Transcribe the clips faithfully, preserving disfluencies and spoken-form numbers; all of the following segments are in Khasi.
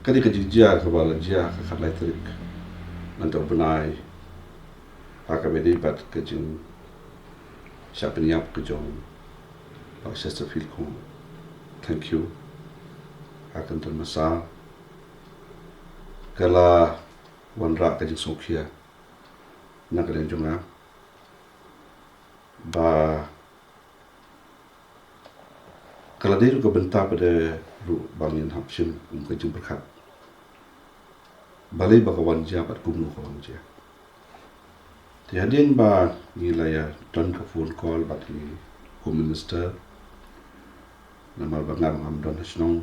Ka dei ka jingjia kaba la jia ha ka khatlai tarik mynta u bnai, ha kaba ïadei bad ka jingshah pynïap ka jong Bah Chesterfield Khun. Thank you. Ha ka kynta masa ka la wanrah ka jingsngewkhia na ka liang jong nga ba ka la dei ruh ka bynta pat ruh ba ngin hap shim kum ka jingpyrkhat balei ba ka wan jia bad kumno ka wan jia. Te hadien ba ngi la ïa don ka phone call bad i Home Minister, namar ba nga ruh ngam don ha shnong,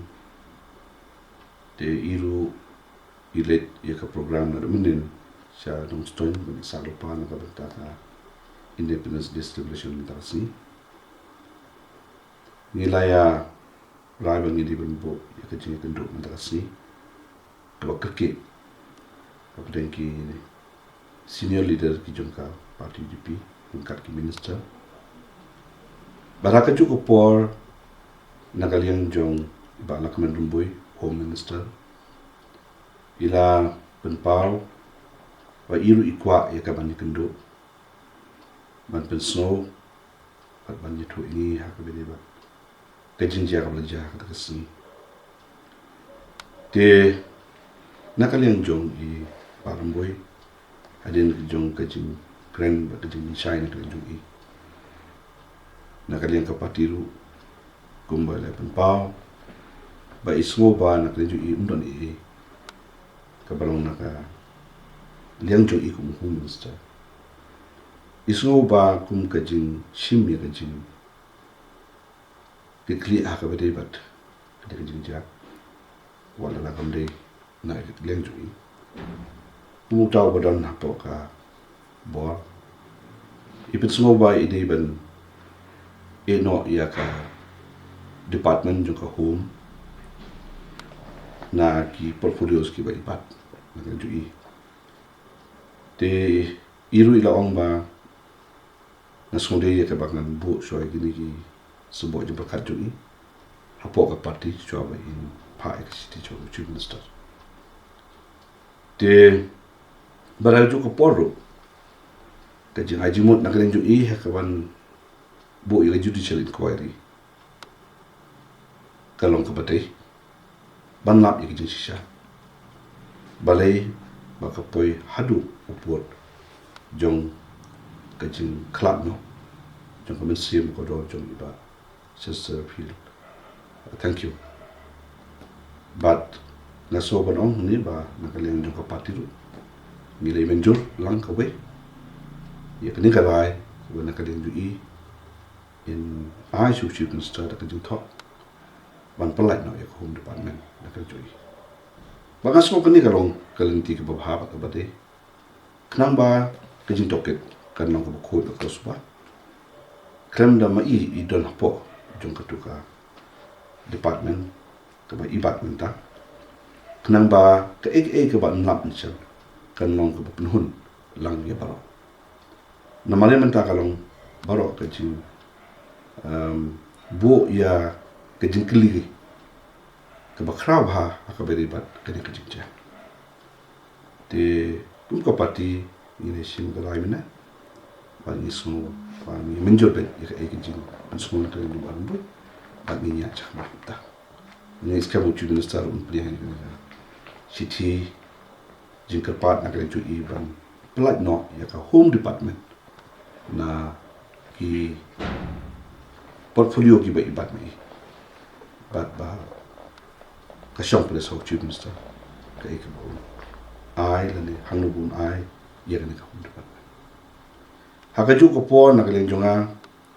te i ruh i leit ïa ka program naduh mynnin sha Nongstoiñ ban ïa sah lypa na ka bynta ka Independence Day Celebration mynta ka sngi. Ngi la ïa rai ba ngi dei ban buh ïa ka jingïakynduh mynta ka sngi kaba kyrkieh hapdeng ki senior leader ki jong ka party U D P ryngkat ki minister. Bad ha kajuh ka por, na ka liang jong i Bah Lahkmen Rymbui, Home Minister, i la pynpaw ba i ruh i kwah ïa ka ban ïakynduh, ban pynsngew bad ban ïathuh ïa ngi ha kaba ïadei bad ka jingjia kaba la jia ha kata ka sngi. Te na ka liang jong i Bah Rymbui, hadien ka jong ka jingkren bad ka jingpynshai na ka liang jong i, na ka liang ka party ruh, kumba la pynpaw ba i sngew ba na ka liang jong i ym don ei ei kaba long na ka liang jong i kum u Home Minister. I sngew ba kum ka jingshim ïa ka jing ki khlieh ha kaba ïadei bad ka dei ka jingjia, wat la kam dei na ka liang jong i. Kum uta uba don hapoh ka bor, i pynsngew ba i dei ban ïeh noh ïa ka department jong ka Home na ki portfolios kiba i bat na ka liang jong i. Te i ruh i la ong ba nga sngewdei ïa kaba ngan buh shuwa ïa kine ki symboh jingpyrkhat jong i hapoh ka party shuwa ba in phah ïa ka shithi jong u Chief Minister. Te bad ha kajuh ka por ruh, ka jingai jingmut na ka liang jong i ha kaban buh ïa ka judicial inquiry ka long kaba dei ban lap ïa ka jingshisha. Balei ba ka poi haduh u pud jong ka jingkhlad noh jong ka mynsiem kordor jong i Bah Chesterfield. Thank you. Bad nga sngew ban ong hangne ba na ka liang jong ka party ruh ngi la mynjur lang kawei ïa kane ka rai kaba na ka liang jong i in ai sha u Chief Minister da ka jingthoh ban pyllait noh ïa ka Home Department na ka liang jong i. Ba nga sngew kane ka long ka lynti kaba bha bad kaba dei. Khnang ba ka jingtohkit kan long kaba khuid bad kaba suba. Khlem da ma i i don hapoh jong katu ka department kaba i bat mynta. Khnang ba kaei kaei kaba ym lap ym shai kan long kaba pynhun lang ïa baroh. Namar ïa mynta ka long baroh ka jing, em, buh ïa ka jingkylli kaba khraw bha ha kaba ïadei bad kane ka jingjia. Te kum ka party ngi la shim ka rai mynne bad ngi sngew ba ngi mynjur beit ïa kaei ka jingpynsngew na ka liang jong u Bah Rymbui bad ngi ïaid shakhmat mynta. Ngi skhem u Chief Minister un pynïaid ïa ka shithi jingkyrpad na ka liang jong i ban pyllait noh ïa ka Home Department na ki portfolio kiba i bat ma i. Bad ba ka shong pynlong sha u Chief Minister kaei kaba un ai lane hangno ba un ai ïa kane ka Home Department. Ha kajuh ka por na ka liang jong nga,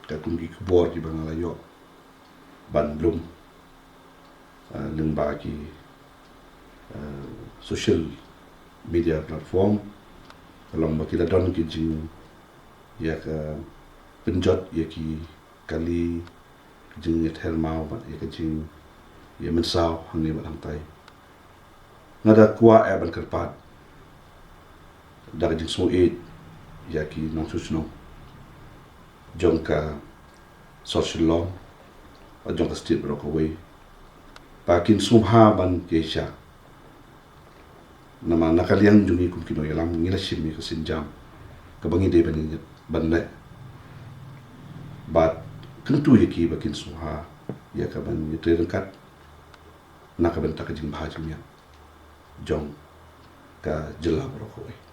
katkum ki khubor kiba nga la ïoh ban lum, ah, lyngba ki, ah, social media platform, ka long ba ki la don ki jing, ïa ka pynjot ïa ki kali, ka jingïather maw bad ïa ka jingïamynsaw hangne bad hangtai. Nga da kwah eh ban kyrpad da ka jingsngewieit ïa ki nongshong shnong jong ka sor Shillong bad jong ka state baroh kawei ba kin sngewbha ban ïaishah Namar na ka liang jong ngi kum ki nongïalam ngi la shim ïa ka sienjam kaba ngi dei ban ïa ban leh. Bad kyntu ïa ki ba kin sngewbha ïa ka ban ïatrei ryngkat na ka bynta ka jingbha jingmiat jong ka jylla baroh kawei.